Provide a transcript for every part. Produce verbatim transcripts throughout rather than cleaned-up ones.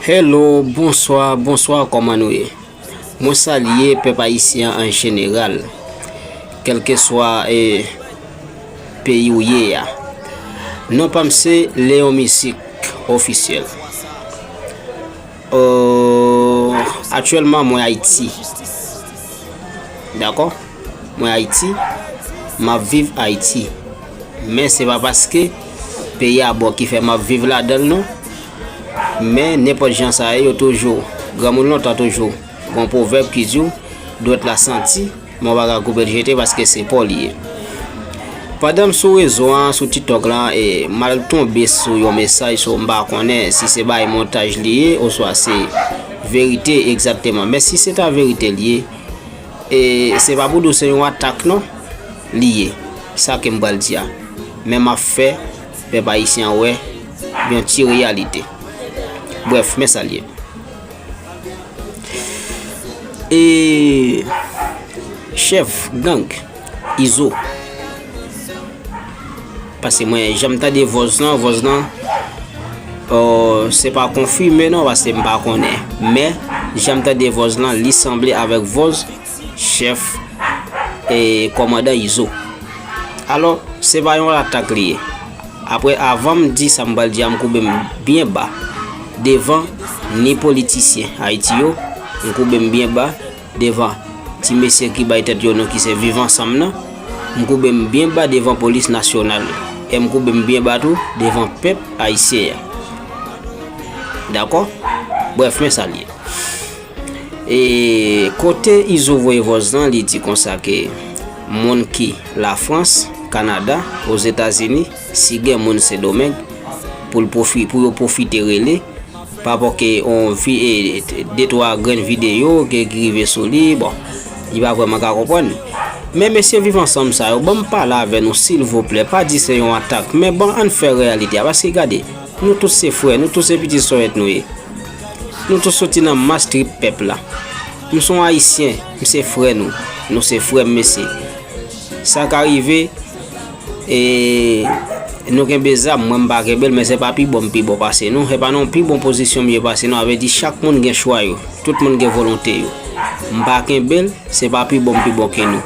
Hello, bonswa, bonswa, kòman nou ye? Mwen salye pèp ayisyen an jeneral, kèlkeswa, e, peyi w ye a. Non pa m se Leon Mizik Ofisyèl. Euh, aktyèlman, mwen Ayiti. Dakò? Mwen Ayiti. M ap viv Ayiti. Men se pa paske peyi a bon ki fè m ap viv ladan l non. Men nenpòt jan sa ye, yo toujou, granmoun lontan toujou, gon pwovèb ki di w, dwèt la santi, men w pa ka koupe l jete paske se pa w li ye. Pandan m sou rezo an, sou TikTok lan, e m al tonbe sou yon mesaj, so m pa konnen si se bay montaj li ye oswa se verite egzakteman. Men si se ta verite li ye, e se pa pou di w se yon atak non li ye, sa ke m pral di a. Men m ap fè pèp ayisyen an wè yon ti reyalite. Brèf, men sa l ye. E chèf gang Izo. Paske mwen janm tande vòz lan, vòz lan, euh, se pa konfime non, paske m pa konnen. Men, janm tande vòz lan, li sanble avèk vòz chèf e kòmandan Izo. Alò, se pa yon atak li ye. Apre, avan m di sa m pral di a, m koube m byen ba devan ni politisyen Ayiti yo, m koube m byen ba devan ti mesye ki bay tèt yo non ki se Viv Ansanm nan, m koube m byen ba devan polis nasyonal, e m koube m byen ba tou devan pèp ayisyen an. Dakò? Brèf, men sa l ye. E kote Izo voye vòz lan, li di konsa ke moun ki Lafrans, Kanada, Ozetazini, si gen moun Sendomeng, pou l pwofi-, pou yo pwofite rele, pa pòke on vi-, e, de twa grenn videyo ke ki rive sou li, bon, li pa vrèman ka konprann. Men mesye Viv Ansanm sa yo, ban m pale avè nou silvouplè, pa di se yon atak, men bon, ann fè reyalite a, paske gade, nou tout se frè, nou tout se pitit sòyèt nou ye. Nou tout soti nan mas trip pèp la. M se yon ayisyen, m se frè nou, nou se frè m mesye. Sa ka rive, e, nou kenbe zam, mwen m pa kenbe l, men se pa pi bon m pi bon pase nou, se pa nan yon pi bon pozisyon m ye pase nou, sa vle di chak moun gen chwa yo, tout moun gen volonte yo. M pa kenbe l, se pa pi bon m pi bon ke nou.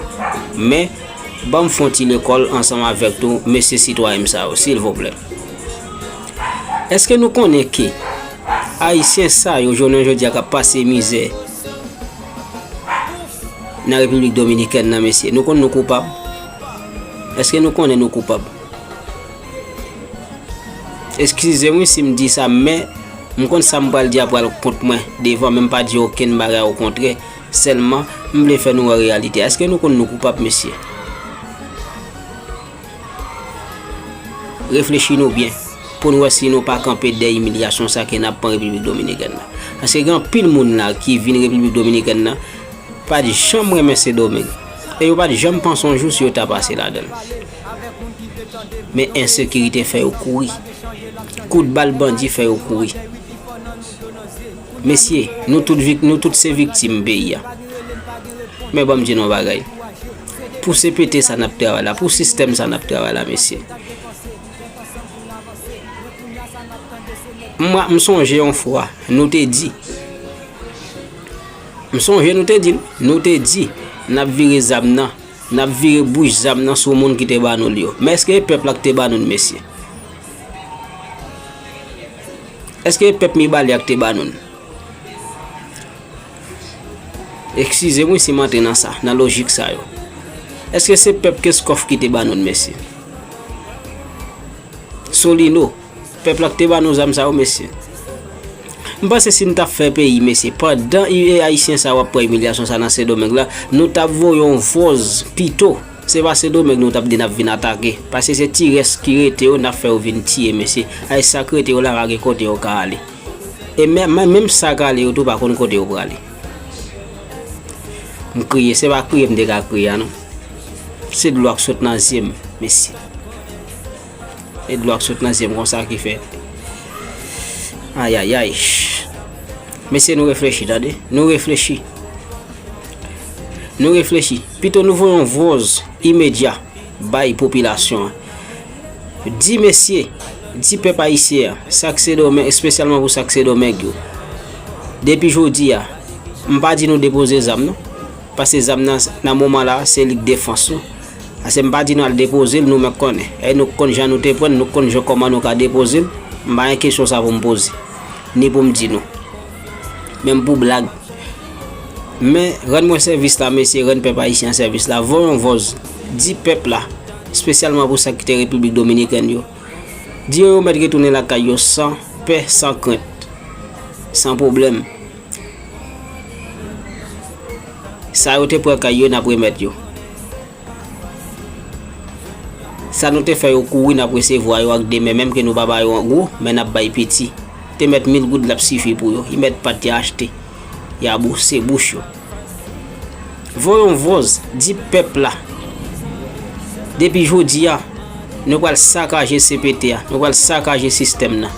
Men, ban m fè yon ti lekòl ansanm avèk tou, mesye sitwayen m sa yo, silvouplè. Èske nou konnen ke ayisyen sa yo, jounen jodi a, k ap pase mizè nan Repiblik Dominikèn nan, mesye, nou konn nou koupab? Èske nou konnen nou koupab? Eskize m wi si m di sa, men m konn sa m pral di a pral kont mwen devan, men m pa di okenn bagay, okontrè, sèlman m vle fè nou wè reyalite a. Èske nou konn nou koupab, mesye? Reflechi nou byen, pou n wè si nou pa kanpe dèyè imilyasyon sa ke n ap pran Repiblik Dominikèn nan. Paske gen anpil moun la ki vin Repiblik Dominikèn nan, pa t janm renmen Sendomeng. E yo pa t janm panse yon jou si yo ta pase ladan l. Men ensekirite fè yo kouri. Kout bal bandi fè yo kouri. Mesye, nou tout vik-, nou tout se viktim peyi a. Men ban m di nou yon bagay. Pou C P T sa n ap travay la, pou sistèm sa n ap travay la, mesye. Mwen, m sonje yon fwa, nou te di, m sonje nou te di, nou te di, n ap vire zam nan, n ap vire bouch zam nan sou moun ki te ba nou l yo. Men èske e pèp la ki te ba nou l, mesye? Èske e pèp Mibalè a ki te ba nou l? Eskize m wi si m antre nan sa, nan lojik sa yo. Èske se pèp Kenskòf ki te ba nou l, mesye? Solino, pèp la ki te ba nou zam sa yo, mesye. M panse si n t ap fè peyi, mesye, pandan i-, e ayisyen sa yo ap pran imilyasyon sa nan Sendomeng la, nou t ap voye yon vòz pito. Se pa Sendomeng nou t ap di n ap vin atake. Paske se ti rès ki rete yo, n ap fè yo vin tiye, mesye. Ay, sa k rete yo la, pa gen kote yo ka ale. E menm, menm sa k ale yo tou pa konn kote yo prale. M kriye, se pa kriye m te ka kriye a non. Se dlo k sot nan zye m, mesye. E dlo k sot nan zye m konsa ki fè. Ayayay. Mesye, nou reflechi, tande. Nou reflechi. Nou reflechi. Pito nou voye yon vòz imedya bay popilasyon an. Di mesye, di pèp ayisyen an, sa k Sendomeng, espesyalman pou sa k Sendomeng yo. Depi jodi a, m pa di nou depoze zam non. Paske zam nan, nan moman la, se li k defans nou. Paske m pa di nou al depoze l, nou menm k konnen. E nou k konn jan nou te pran l, nou k konn jan kòman nou ka depoze l. M pa gen kesyon sa pou m poze. Ni pou m di nou. Menm pou blag. Men, rann mwen sèvis la, mesye, rann pèp ayisyen an sèvis la. Voye yon vòz. Di pèp la, espesyalman pou sa ki te Repiblik Dominikèn yo. Di yo yo mèt retounen lakay yo san pè, san krent, san pwoblèm. Sa yo te pran kay yo, n ap remèt yo. Sa nou te fè yo kouri, n ap resevwa yo ak de men, menm ke nou pa ba yo an gwo, men n ap bay piti. Te mèt mil goud, l ap sifi pou yo. Y mèt pa t ya achte. Y a bouse bouch yo. Voye yon vòz, di pèp la. Depi jodi a, nou pral sakaje C P T a, nou pral sakaje sistèm nan.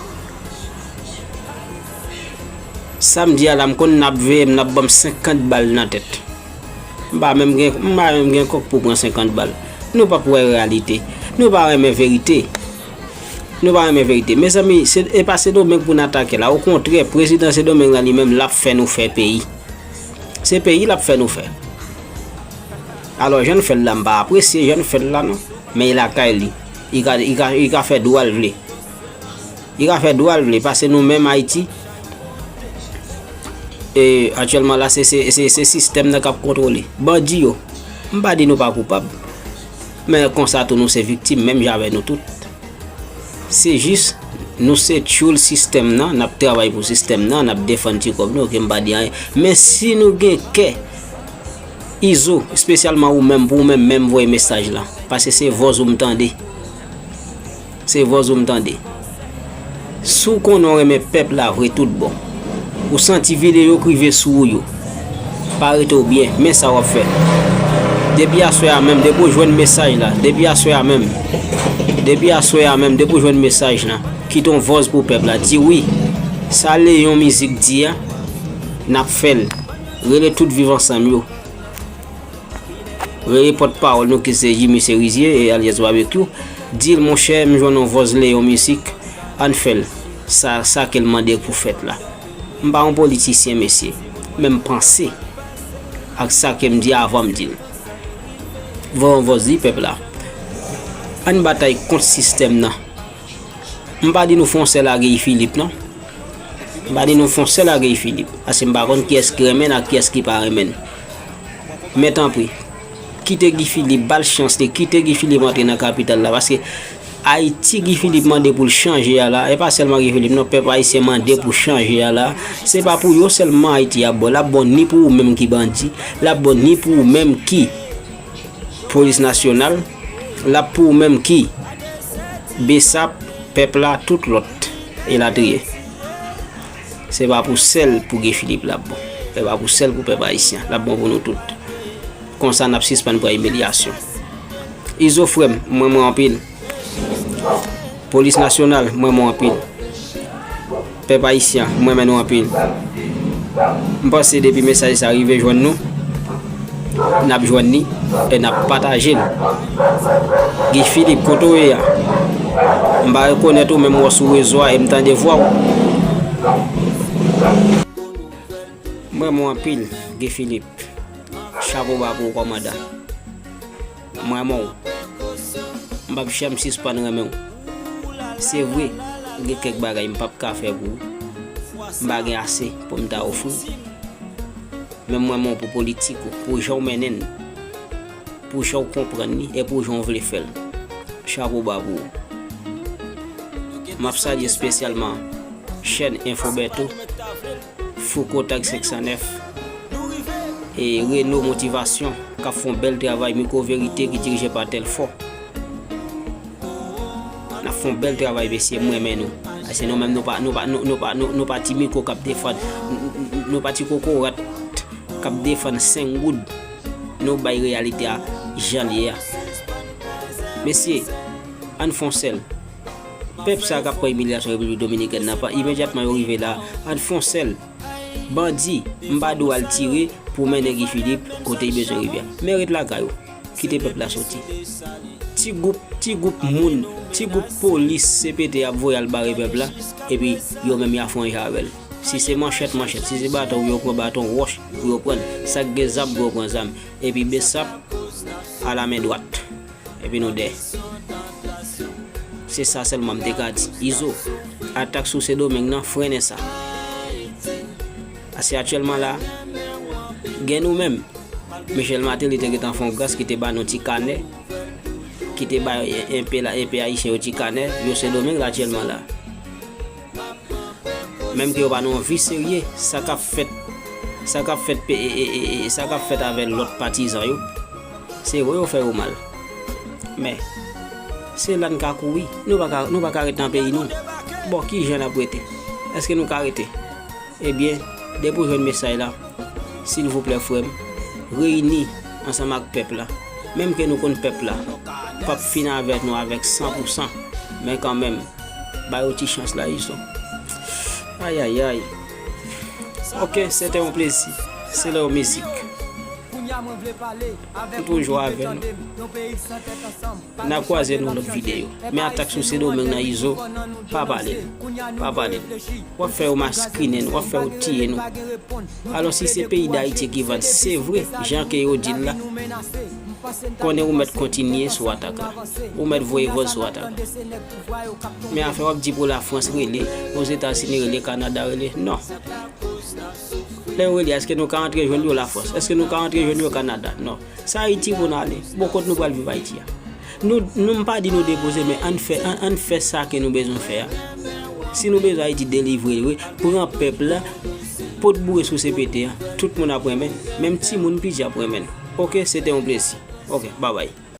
Sa m di a la, m konn n ap veye m, n ap ban m senkant bal nan tèt. M pa menm gen, m pa menm gen kòk pou pran senkant bal. Nou p ap wè reyalite. Nou pa renmen verite. Nou pa renmen verite. Mezanmi, se, e pa Sendomeng pou n atake la. Okontrè, prezidan Sendomeng lan li menm, l ap fè nou fè peyi. Se peyi l ap fè nou fè. Alò, jan l fè l la, m pa apresye jan l fè l la, non. Men e lakay li. Li ka, li ka, li ka fè dwa l vle. Li ka fè dwa l vle, paske nou menm Ayiti, e, aktyèlman la, se, se, se, se sistèm nan k ap kontwole. Bandi yo, m pa di nou pa koupab. Men konsa tou, nou se viktim, menm jan avè nou tout. Se jis, nou se tchoul sistèm nan, n ap travay pou sistèm nan, n ap defann ti kòb nou, oke, m pa di anyen. Men si nou gen kè, Izo, espesyalman ou menm, pou ou menm, menm voye mesaj la. Paske se vòz ou m tande. Se vòz ou m tande. Si w konnen w renmen pèp la vre tout bon, ou santi videyo k rive sou ou yo pa rete w byen, men sa w ap fè. Depi aswè a menm, depi w jwenn mesaj la, depi aswè a menm, depi aswè a menm, depi w jwenn mesaj la, kite yon vòz pou pèp la. Di wi, sa Leyon Mizik di a, n ap fè l. Rele tout Viv Ansanm yo. Rele pòtpawòl nou ki se Jimmy Serizier e alyas Babekyou. Di l, monchè, m jwenn yon vòz Leyon Mizik, ann fè l. Sa, sa ke l mande pou fèt la. M pa yon politisyen, mesye, men m panse ak sa ke m di avan m di l. Voye yon vòz, di pèp la, ann batay kont sistèm nan. M pa di nou fè yon sèl a Guy Philippe, non. M pa di nou fè yon sèl a Guy Philippe, paske m pa konn kiyès ki renmen l ak kiyès ki pa renmen l. Men tanpri, kite Guy Philippe, ba l chans li, kite Guy Philippe antre nan kapital la, paske Ayiti Guy Philippe mande pou l chanje a la, e pa sèlman Guy Philippe, non, pèp ayisyen mande pou chanje a la, se pa pou yo sèlman Ayiti ap bon, l ap bon ni pou ou menm ki bandi, l ap bon ni pou ou menm ki polis nasyonal, l ap pou ou menm ki besap, pèp la, tout lòt, elatriye. Se pa pou sèl pou Guy Philippe l ap bon. Se pa pou sèl pou pèp ayisyen. L ap bon pou nou tout. Konsa, n ap sispann pran imilyasyon. Izo frè m, m renmen w anpil. Polis nasyonal, m renmen w anpil. Pèp ayisyen, m renmen nou anpil. M panse depi mesaj sa rive jwenn nou, n ap jwenn li e n ap pataje l. Guy Philippe, kote w ye a? M pa rekonèt ou, men m wè w sou rezo a e m tande vwa w. M renmen w anpil, Guy Philippe. Chapo ba pou ou, kòmandan. M renmen w. M p ap janm sispann renmen w. Se vre, gen kèk bagay m p ap ka fè pou ou. M pa gen ase pou m ta ofri w. Men m renmen w pou politik ou, pou jan w mennen l, pou jan w konprann li e pou jan w vle fè l. Chapo ba pou ou. M ap salye espesyalman chèn Enfo Bèto, Fouco Tag senk san nèf, e Reno Motivasyon k ap fè yon bèl travay, Mikwo Verite ki dirije pa Tèlfò. N ap fè yon bèl travay, mesye, m renmen nou. Paske nou menm, nou pa, nou pa, nou, nou pa, nou, nou pa ti mikwo k ap defann, nou, nou, nou pa ti kokorat k ap defann senk goud. Nou bay reyalite a jan l ye a. Mesye, ann fè yon sèl. Pèp sa k ap pran imilyasyon Repiblik Dominikèn nan, pa imedyatman yo rive la, ann fè yon sèl. Bandi, m pa di w al tire pou mennen Guy Philippe kote l bezwen rive a. Men ret lakay ou. Kite pèp la soti. Ti gwoup, ti gwoup moun, ti gwoup polis C P T ap voye al bare pèp la, epi yo menm y a fè yon jan avè l. Si se manchèt, manchèt. Si se baton pou yo pran baton, wòch pou yo pran. Sa k gen zam pou yo pran zam. Epi Besap a la men dwat. Epi nou dè. Se sa sèlman m te ka di. Izo, atak sou Sendomeng nan, frennen sa. Paske aktyèlman la, gen nou menm. Michel Martelly te gentan fè yon gras ki te ba nou ti kanè, ki te ba enpe la, enpe ayisyen yo ti kanè, yo Sendomeng la aktyèlman la. Menm ke yo pa nan yon vi serye, sa k ap fèt, sa k ap fèt, e, e, e, e, sa k ap fèt avè lòt patizan yo, se vre yo fè yo mal. Men, se la n ka kouri. Nou pa ka, nou pa ka rete nan peyi nou. Bon, ki jan n ap rete? Èske nou ka rete? Ebyen, depi w jwenn mesaj la, silvouplè frè m, reyini ansanm ak pèp la. Menm ke nou konn pèp la p ap fin avèk nou avèk san pou san, men kanmenm, ba yo ti chans la, Izo. Ayayay. Ok, se te yon plezi. Se lè yon mizik. M toujou avè nou. N a kwaze nan lòt videyo. Men atak sou Sendomeng nan, Izo, pa pale l. Pa pale l. W ap fè yo maskinen nou, w ap fè yo tiye nou. Alò, si se peyi Dayiti ki vann, se vre, jan ke yo di l la, konnen ou mèt kontinye sou atak la. Ou mèt voye vòz sou atak la. Men afè w ap di pou Lafrans rele, Ozetazini rele, Kanada rele, non. Lè yo rele, èske nou ka antre jwenn yo Lafrans? Èske nou ka antre jwenn yo Kanada? Non. Se Ayiti pou n ale. Bon, kot nou pral viv Ayiti a? Nou, nou, m pa di nou depoze, men ann fè, ann, ann fè sa ke nou bezwen fè a. Si nou bezwen Ayiti delivre vre, pran pèp la, pot boure sou C P T a, tout moun ap renmen, menm timoun piti ap renmen. Ok, se te yon plezi. Ok, babay.